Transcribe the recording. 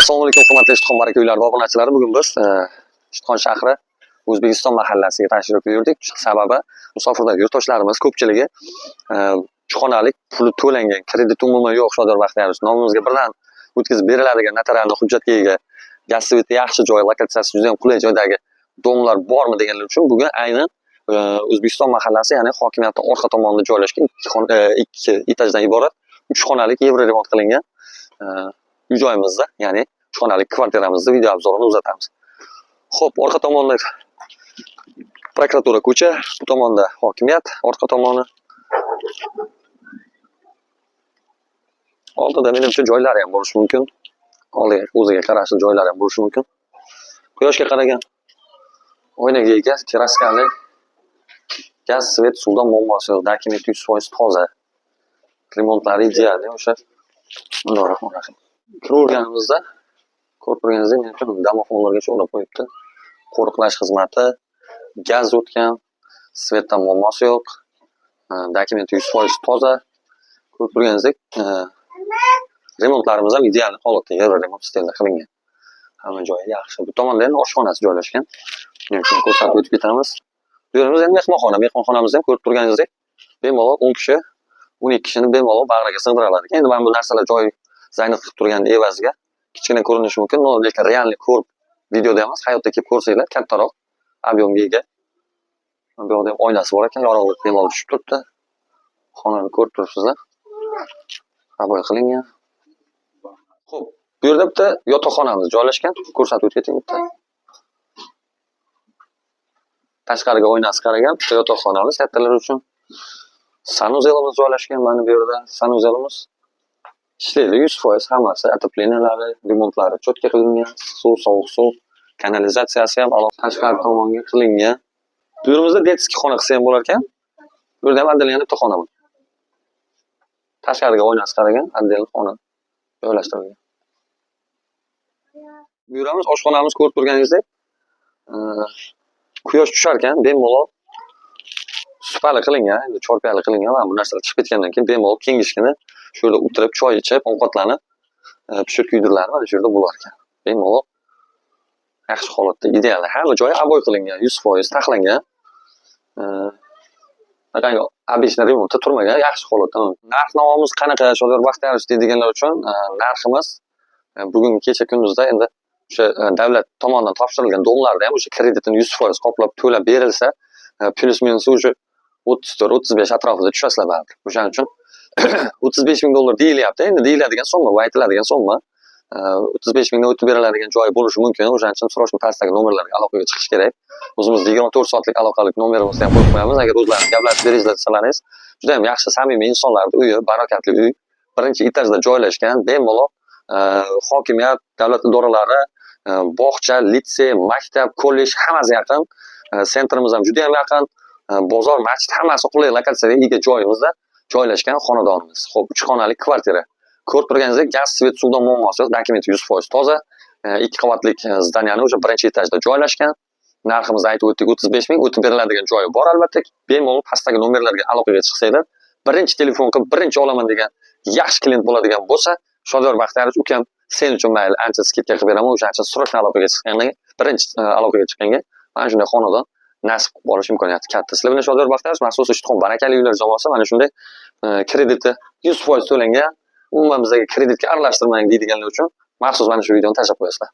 Assalomu alaykum, hurmatli Ishtixon baraka uylari obunachilari. Bugun biz Ishtixon shahri O'zbekiston mahallasiga tashrif buyurdik. Sababi musofirda yurtdoshlarimiz ko'pchiligi uch xonalik, puli to'langan, kredit umuman yo'q, Shodiyor Baxtiyorovich nomimizga birdan o'tkazib beriladigan notarial hujjatga ega, gaz, свет i yaxshi joy, lokatsiyasi juda ham qulay joydagi дом lar bormi deganlar uchun bugun aynan O'zbekiston mahallasi, ya'ni hokimiyatning orqa tomonida joylashgan ikki etajdan iborat uch xonalik евроремонт qilingan uy joyimizda, ya'ni uch xonalik kvartiramizda video обзор ini uzatamiz. Xo'p, orqa tomonda prokuratura ko'cha, bu tomonda hokimiyat orqa tomoni. Oldida menimcha joylari ham bo'lishi mumkin. Oldiga o'ziga qarashli joylari ham bo'lishi mumkin. Quyoshga qaragan oynaga ega, terraskali, gaz, свет, suvdan muammosi yo'q, документ 100% toza. Remontlari идеальный o'sha. Bismillahirrohmanirrohim. Kiraverganimizda ko'rib turganingizdek, menimcha domofonlargacha ulab qo'yibdi. Qo'riqlash xizmati, gaz o'tgan, свет dan muammosi yo'q. Документ 100% toza. Ko'rib turganingizdek, remontlarimiz ham ideal holatda, евроремонт stilida qilingan. Hamma joyi yaxshi. Bu tomonda endi oshxonasi joylashgan. Buning uchun ko'rsatib o'tib ketamiz. Bu yerimiz endi mehmonxona. Mehmonxonamizni ham ko'rib turganingizdek, bemalol 10 kishi, 12 kishini bemalol bag'riga sig'dira oladi. Endi mana bu narsalar joy zaynat qilib turgani evaziga kichkina ko'rinishi mumkin, но lekin реальный ko'rib, videoda emas, hayotda kelib ko'rsanglar, kattaroq объем ga ega. Bu yoqda ham oynasi bor ekan, yorug'lik bemalol tushib turibdi. Xonani ko'rib turibsizlar. Обой qilingan. Xo'p, bu yerda bitta yotoqxonamiz joylashgan. Ko'rsatib o'tib keting bitta. Tashqariga oynasi qaragan bitta yotoqxonamiz kattalar uchun. Санузел imiz joylashgan mana bu yerda. Санузел imiz ishlaydi 100% hammasi, отопления lari, remontlari четко qilingan, suv, sovuq suv, kanalizatsiyasi ham alohida tashqari tomonga qilingan. Bu yerimizda детский xona qilsa ham bo'lar ekan. Bu yerda ham отдельно bitta xona bor. Tashqariga oynasi qaragan отдельно xona joylashtirilgan. Bu yerimiz oshxonamiz, ko'rib turganingizdek, quyosh tushar ekan, bemalol supali qilingan, endi chorpayali qilingan va bu narsalar chiqib ketgandan keyin bemalol kengishgina shu yerda o'tirib choy ichib, ovqatlanib, pishir kuydirlarni mana shu yerda bo'lar ekan. Bemalol yaxshi holatda, ideal. Hamma joyi обой qilingan, 100% taxlangan. Qanaqangi обычный remontda turmagan, yaxshi holatda. Narx navomiz qanaqa, Shodiyor Baxtiyorovich deydiganlar uchun narximiz bugungi kecha kunduzda endi o'sha davlat tomonidan topshirilgan дом larda ham o'sha kreditini 100% qoplab to'lab berilsa, плюс минус уже 34, 35 atrofida tushasizlar baribir. O'shaning uchun 35 ming dollar deyilyapti. Endi deyiladigan summa, bu aytiladigan summa. 35 mingdan o'tib beriladigan joyi bo'lishi mumkin. O'shaning uchun срочно pastdagi nomerlarga aloqaga chiqish kerak. O'zimizni 24 soatlik aloqalik nomerimizni ham qo'yib qo'yamiz. Agar o'zlaringiz gaplashib beringizlar desalaringiz, juda ham yaxshi, samimiy insonlarning uyi, barakatli uy. Birinchi etajda joylashgan, bemalol hokimiyat, davlat idoralari, bog'cha, litsey, maktab, kollej hammasi yaqin. Центр imiz ham juda ham yaqin. Bozor, masjid hammasi qulay lokatsiyaga ega joyimizda joylashgan xonadonimiz. Xo'p, uch xonali kvartira. Ko'rib turganingizdek, gaz, свет, suvdan muammosi yo'q, документ 100% toza. Ikki qavatlik здания ni o'sha birinchi etajda joylashgan. Narximizni aytib o'tdik, 35 ming, o'tib beriladigan joyi bor albatta. Bemalol pastdagi nomerlarga aloqaga chiqsanglar, birinchi telefon qilib, birinchi olaman degan yaxshi klient bo'ladigan bo'lsa, Shodiyor Baxtiyorovich ukam, sen uchun mayli, ancha скидка qilib beraman, o'shaning uchun срочно aloqaga chiqqanlarga, birinchi aloqaga chiqqanga mana shunday xonadon nasib qilib qolish imkoniyati katta. Sizlar bilan Shodiyor Baxtiyorovich, maxsus Ishtixon barakali uylar jamoasi. Mana shunday krediti 100% to'langan, umuman bizlarga kreditga aralashtirmang deydiganlar uchun maxsus mana shu videoni tashlab qo'yasizlar.